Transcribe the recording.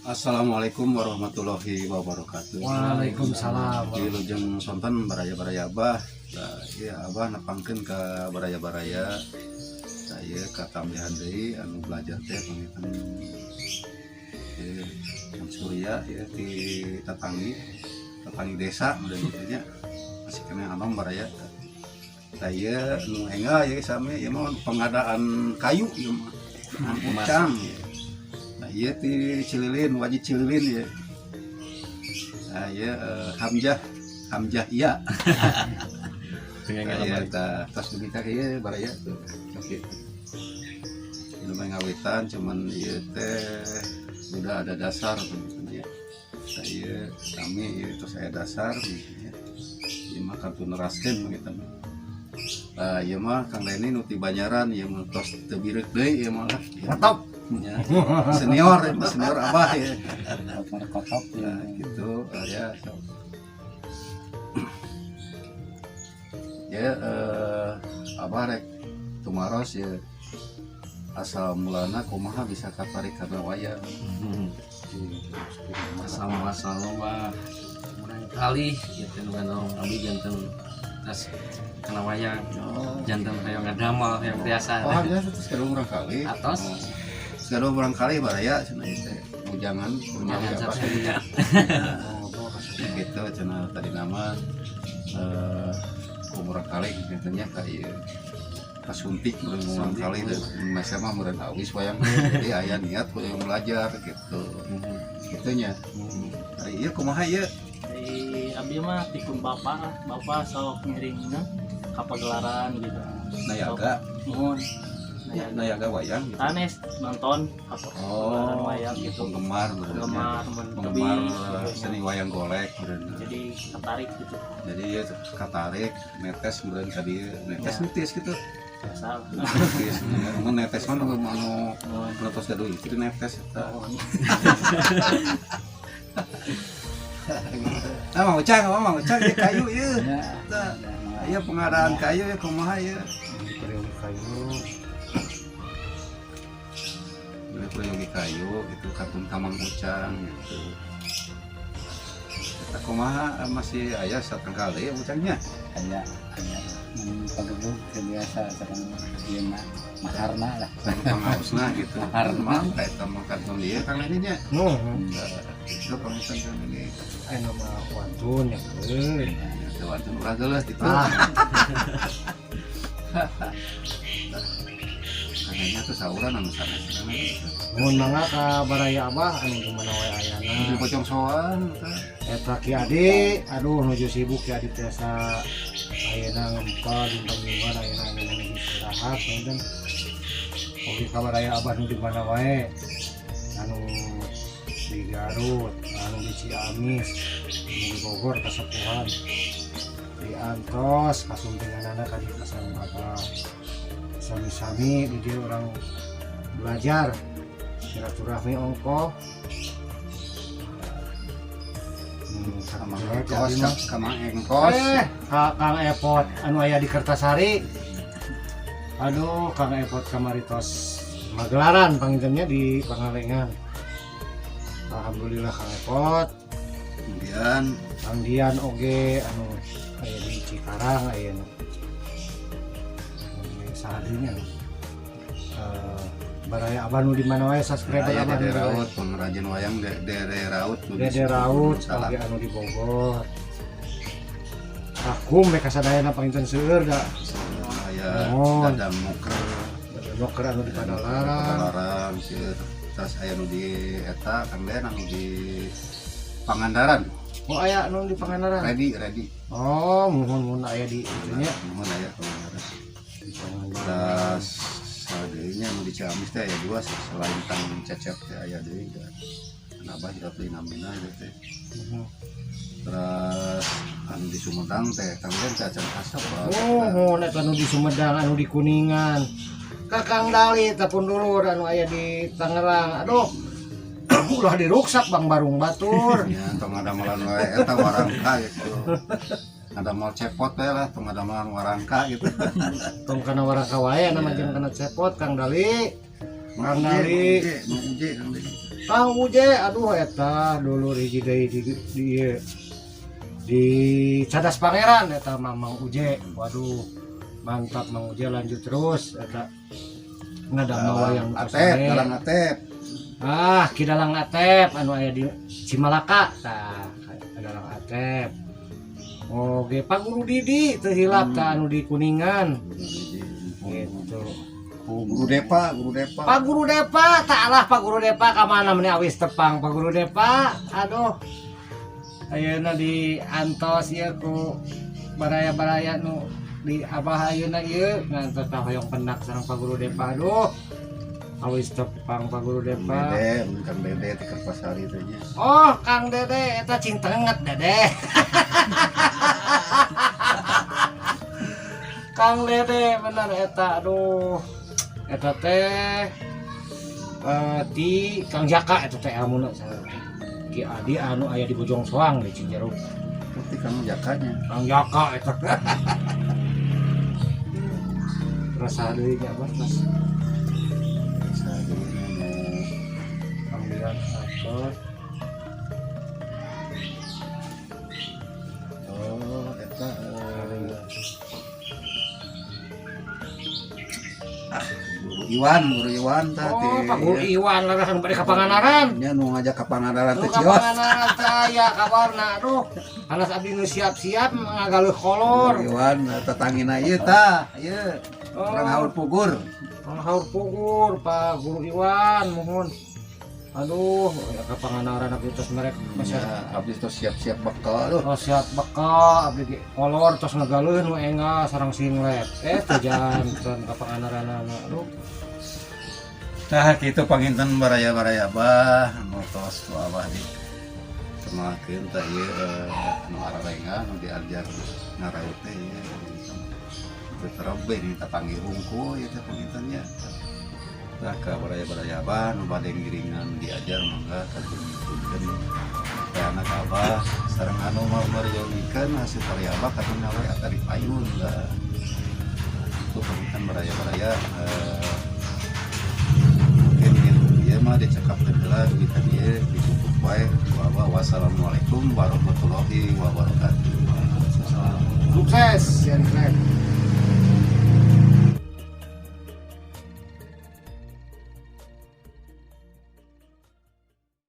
Assalamualaikum warahmatullahi wabarakatuh. Waalaikumsalam. Wilujeng sonten, baraya-baraya Abah. Nah, ieu Abah nepangkeun ka baraya-baraya. Saya katambihan deui anu belajar teh panginten ieu Kang Surya ya di tetanggi tetanggi desa mudah nya, masih kena anom baraya. Tah, ieu nu enggal ieu sami, ieu mah pengadaan kayu ieu mah. Kang Ucang ya. Nah, ieu ti Cililin, wajib Cililin ya. Nah, ieu Hamzah, Hamzah iya. Nah, iya, tah tos dugi ka ieu baraya tuh. Oke. Ini mah ngawitan, cuman ieu teh udah ada dasar gitu ya. Nah, ieu kami ieu tos aya dasar gitu ya. Ieu mah kantun neraskeun gitu. Nah, ieu mah Kang Leni nu ti Banjaran, ieu mah tos teu bireuk deui ieu mah lah. Mantap. Ya, senior, ya, senior Abah ya. Kotok. Nah, gitu ya. So. Ya, Abah rek tumaros ya, asal mulana kumaha bisa katarik kana wayang? Asal muasal mah kali gitu nu ngandorong abdi janten tas kana wayang, janten hoyong ngadamel, hoyong biasa. Oh, biasa terus gaduh urang kali. Atos. Oh. Gaduh urang kali baraya cenah ieu teh. Bujangan punya Jangan siapa satu. Gitu cenah, tadi nama ku urang kali gitu nya, ka ieu kasuntik meureun urang kali teh masa mah meureun awis wayang, jadi aya niat hoyong belajar gitu gitu nya. Ari ieu kumaha ieu? Di abdi mah tikun bapak lah. Bapak sok ngiringna ka pagelaran gitu. Nayaga? Muhun. Ya, nayaga wayang gitu. Sanes, nonton ka pagelaran wayang gitu. Penggemar meureun nya. Penggemar mun penggemar tebih, gitu. Seni wayang golek meureun. Jadi tertarik gitu. Jadi ya katarik netes meureun ka dieu netes. Ya. Netes gitu. Biasa. Netes mun netes mah nu anu Muhun. Nu tos gaduh istri netes eta. Muhun. Nah, Mang Ucang, Mang Ucang ieu kayu ieu. Ya. Tah, ieu pengadaan kayu ya kumaha ieu? Peryogi kayu. Beli peryogi kayu itu kantun ka Mang Ucang gitu. Eta kumaha, masih aya satenggal deui Ucangnya? Aya, aya pagebug biasa sareng ieu mah maharna lah. Pangaosna gitu. Maharna. Mah eta mah kantun ieu Kang Leni nya. Nuh. Itu panginten Kang Leni. Aya nama wantun ya euy. Ya, wantun ulah geuleuh gitu. Ah. Kayaknya tuh sauran anu sanes Kang Leni. Mun mangga ka baraya Abah anu di mana wae ayana. Di pocong soan tah. Eta Ki Adi, aduh nuju sibuk Ki Adi tiasa ayeuna ngempel di Banyuwangi, ayeuna ayeuna nuju istirahat punten. Oke, ka baraya Abah nu di mana wae. Anu di Garut, anu di Ciamis, anu di Bogor kasepuhan. Di antos kasumpinganana ka dieu ka sareng Abah. Sami-sami di dieu urang belajar silaturahmi ongkoh. Sama sakitu Engkos, abdi mah. Sama Engkos. Eh, Kang Epot anu aya di Kertasari. Aduh, Kang Epot kamari tos magelaran pangintennya di Pangalengan. Alhamdulillah Kang Epot, Kemudian Kang Dian oge anu aya di Cikarang aya nu. Saha deui nya? Baraya Abah nu di mana wae, subscriber aya Abah nu Dede di mana. Raut, pengrajin wayang Dede Raut nu di Dede Raut Salah. oge anu di Bogor. Akum mereka sadayana panginten seueur da. Aya Mohon. Dadang Moker. Moker anu di Padalarang. Padalarang seueur. Terus aya nu di eta Kang Den anu di Pangandaran. Oh, aya anu di Pangandaran. Ready, ready. Oh, muhun muhun aya di itunya. Muhun aya Pangandaran. Di Pangandaran. Terus Saha deui nya nu di Ciamis teh aya dua, selain Kang Cecep teh aya deui da. Abah hilap deui namina ieu teh. Terus anu di Sumedang teh Kang Den teh acan asup, Bah. Oh, eta anu di Sumedang, anu di Kuningan. Kakang Dali teh pun dulur anu aya di Tangerang. Aduh. Ulah diruksak Bang Barung batur. Ya, tong ngadamelan wae eta warangka gitu. Ngadamel cepot we lah, tong ngadamelan warangka gitu. Tong kana warangka wae nama jeung kana cepot Kang Dali. Kang Dali. Mang Uje, Kang Dali. Kang Uje, aduh eta dulur hiji deui di ieu. Di Cadas Pangeran eta Mamang Uje. Waduh, mantap Mang Uje, lanjut terus eta ngadamel wayang Atep, Dalang Atep. Ah, Ki Dalang Atep anu aya di Cimalaka tah, Dalang Atep. Oke, Pak Guru Didi teu hilap tah anu di Kuningan. Gitu. Guru Depa, Guru Depa. Pak Guru Depa, tak lah Pak Guru Depa ka mana meni awis tepang Pak Guru Depa. Aduh. Ayeuna di antos ieu ku baraya-baraya nu di Abah ayeuna ieu ngantos ka hoyong pendak sareng Pak Guru Depa. Aduh. Awis tepang Pak Guru Kang Depa. Dede, Kang Dede di Kerpasari teh nya. Oh, Kang Dede, eta cing tenget Dede. Kang Dede bener eta, aduh. Eta teh ti Kang Jaka eta teh ilmuna saha. Ki Adi anu aya di Bojong Soang di Cijeruk. Putih Kang Jakanya. Kang Jaka eta. Rasa deui nya Abah tas Saha deui anu Kang Dian atos. Oh, eta Guru Iwan, Guru Iwan tah Oh, Pak Guru Iwan leres anu bade ka Pangandaran. Nya nu ngajak ka Pangandaran Nu teh ka cios. Pangandaran teh aya kabarna aduh. Hanas abdi nu siap-siap ngagaleuh kolor. Guru Iwan tetangina ieu tah, ieu. Oh. Urang Haur Pugur. Urang Haur Pugur, Pak Guru Iwan mohon. Aduh, ya ka Pangandaran abdi tos merek Ya, abdi tos siap-siap bekal aduh. Oh, siap bekal abdi ge kolor tos ngagaleuh nu engal sareng singlet. Teu janten ka Pangandaranana. Aduh. Tah kitu panginten baraya-baraya Abah nu tos ku Abah di kenalkeun tah ieu anu ararenga nu diajar ngaraut teh ieu teu terebe di tapanggih hungkul ieu teh panginten nya. Tah ka baraya-baraya Abah nu bade ngiringan diajar mangga kajengkeun teh anak Abah sareng anu mau meryogikeun hasil karya Abah katingal we eta di payun lah. Itu panginten baraya-baraya mungkin gitu ieu mah dicekapkeun heula dugi ka dieu ditutup wae ku Abah. Wassalamualaikum warahmatullahi wabarakatuh. Sukses, yang keren.